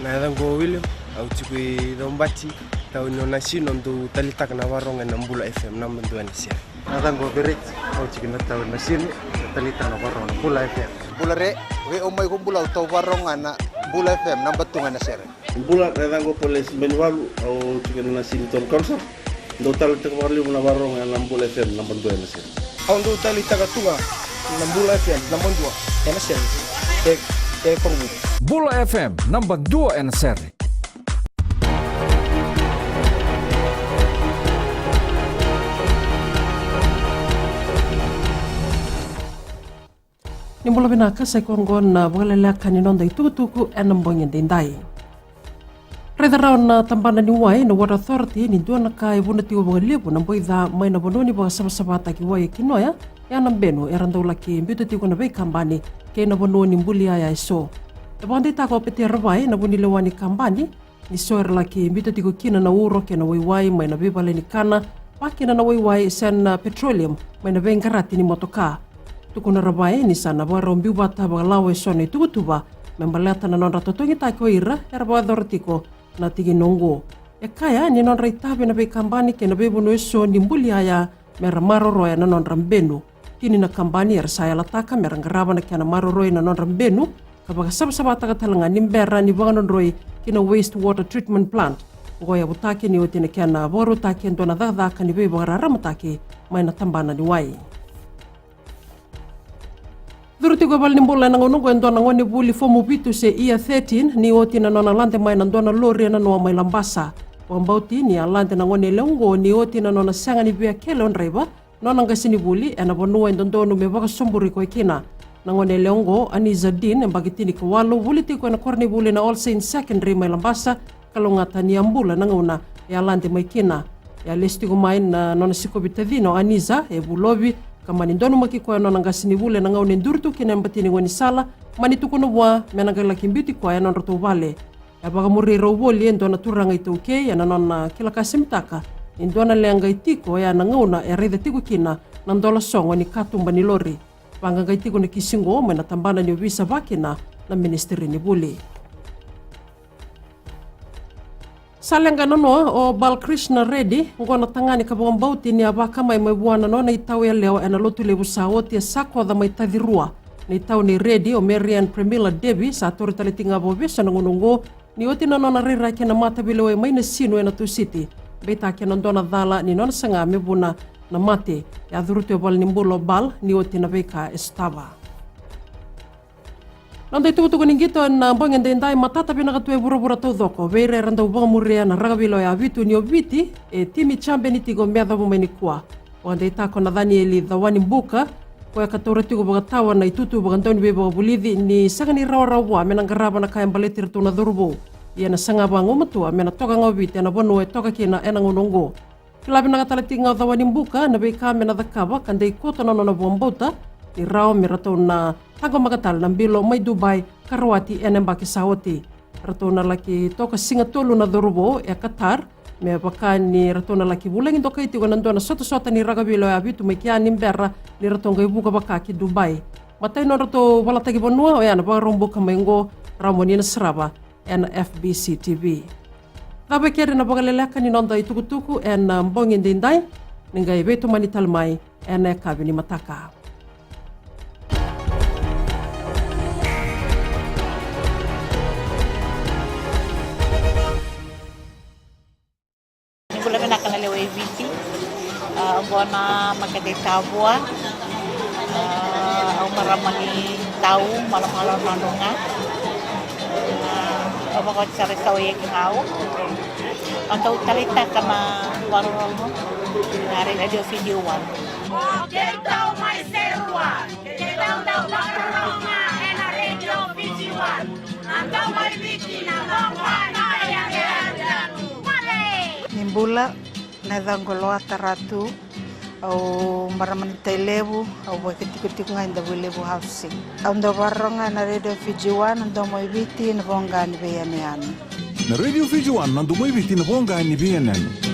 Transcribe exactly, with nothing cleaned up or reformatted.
Na yacaqu o William, au tiko i Caubati, tauni o Nasinu, au dau talitaka na varogo ena Bula F M, naba dua ena sere. Na yacaqu o Vereti, au tiko na tauni o Nasinu, talitaka na varogo na Bula F M. Bula re, vei au mai ko Bula, au tau varogo ga na Bula F M, naba tu ga ena sere. Bula, na yacaqu o Polesi Benivalu, au tiko na Nasinu Town Council. Dau talitaka vakalevu na varogo ena Bula F M, naba dua ena sere. Au dau talitaka tu ga na Bula F M, naba dua ena sere. E, e Korovou. Bula F M, naba dua ena sere. Ni bula vinaka, sa i koya oqo na vakaleleka ni noda itukutuku ena bogi edaidai. Raica rawa na tabana ni wai na Water Authority ni dua na ka e vuna tiko vakalevu na boica mai na vanua ni vakasavasavataki wai e Kinoya, ya na benu era dau laki biuta tiko na veikabani kei na vanua ni buli yaya eso. E vakadeitaka o Petia Ravai na vunilewa ni kabani, ni so era laki biuta tiko kina na uro kei na waiwai mai na veivale ni kana, vaka kina na waiwai se na petroleum mai na veiqarati ni motoka. Tukuna Ravai ni sa na vakarau biu vata vakalawa eso na ituvatuva me baleta na nodra totogitaki o ira era vakayacora tiko na tikina oqo. E kaya ni nodra itavi na veikabani kei na veivanua eso ni buli yaya mera maroroya na nodra benu. Tini na kabani era sa yalataka mera qarava na kena maroroi na nodra benu, ka vakasavasavataka tale ga ni bera ni vakadrodroi ki na waste water treatment plant. Oqo e yavutaki ni oti na kena vakarautaki e dua na cakacaka ni veivakararamataki mai na tabana ni wai. Curu tiko e valenibula ena gauna oqo e dua na gone vuli fomu vitu se year thirteen ni oti na nona lade mai na dua na lori ena noa mai Labasa. Vakabauti ni a lade na gone yalewa oqo ni oti na nona sega ni via kele o draiva, nona qasenivuli ena vanua e dodonu me vakasoburi koya kina. Na gone yalewa oqo, Aniza Dean, e yabaki tinikawalu, vuli tiko ena koronivuli na All Saints Secondary mai Labasa, ka lougata ni a bula na gauna e a lade mai kina. E a lesu tiko mai na nona sikovi tacina o Aniza, e vulovi, ka mani donumaki koya nona qasenivuli ena gauna e duri tu kina e bati ni gaunisala, mani tukuna vua me na qai laki biuti koya ena nodratou vale. E a vakamuri rau voli e dua na turaga iTaukei ena nona kila ka semitaka ni dua na leqa e tiko, oya na gauna e raica tiko kina na dola sogo ni katuba ni lori. Vaqaqai tiko na kisi oqo mai na tabana ni ovisa vakina na Ministry ni Vuli. Sa leqa nanoa o Balkrishna Reddy, oqo na tagane ka vakabauti ni a vakamai mai vua na nona itau yalewa ena Lotulevu sa oti, e sa koca mai Tacirua. Na itau nei Reddy, o Marian Premila Devi, sa tauri tale tiko ga vakavesu ena gauna oqo, ni oti na nona rairai kei na mataveilewai mai Nasinu ena Tusiti. Beitaki ena dua na cala ni nona saga me vuna na mate. E a curu tu e valenibula o Bal ni oti na veika e sotava. Noda itukutuku ni qito ena bogi edaidai. Matata vinaka tu e vuravura taucoko vei ira era dau vakamuria na rakavi loya vitu ni o Viti, e timi champion tiko me yacova mai nikua. Vakadeitaka o Nacanieli Cawanibuka, koya ka taura tiko vakatawa na itutu vakadauniveivakavulici, ni sega ni rawarawa vua me na qarava na ka e baleti iratou na cauravou. Ia na saga vagumatua me na toka ga o Viti ena vanua e toka kina ena gauna oqo. Kila vinaka tale tiko ga o Cawanibuka na veika me na cakava ka dei koto na nona vakabauta ni rawa me ratou na taqomaka tale na bilo mai Dubai ka rawati ena yabaki sa oti. Ratou na laki toka siga tolu na cauravou e Qatar, me vaka ni ratou na laki vulagi dokai tiko ena dua na sotasota ni rakavi loya vitu mai kea ni bera ni ratou qai vuka vaka ki Dubai. Matai nodratou valataki vanua oya na Vakaraubuka mai oqo, rawa mo ni na sarava ena F B C T V. Cava e keri na vakaleleka ni noda itukutuku ena bogi edaidai, ni qai veitomani tale mai ena yakavi ni mataka. Ni bula vinaka na lewe i Viti. A, oqo na makete i Tavua. A, au marama ni Tau, Malomalo, Nadroga. A, au vakaoti sara i Sawaia ki Gau. Au dau taleitaka na vakarorogo na Radio Fiji One. O keitou mai Serua, keitou dau vakarorogo ena Radio Fiji One. Na domo i Viti, na voqa na yageyage. Ni bula, na yacaqu o Loata Ratu, au marama ni Tailevu, au vakatikotiko ga e Davuilevu Housing. Au dau vakarorogo ga ena Radio Fiji One, na domo i Viti, na voqa ni veiyanuyanu. Na Radio Fiji One, na domo i Viti, na voqa ni veiyanuyanu.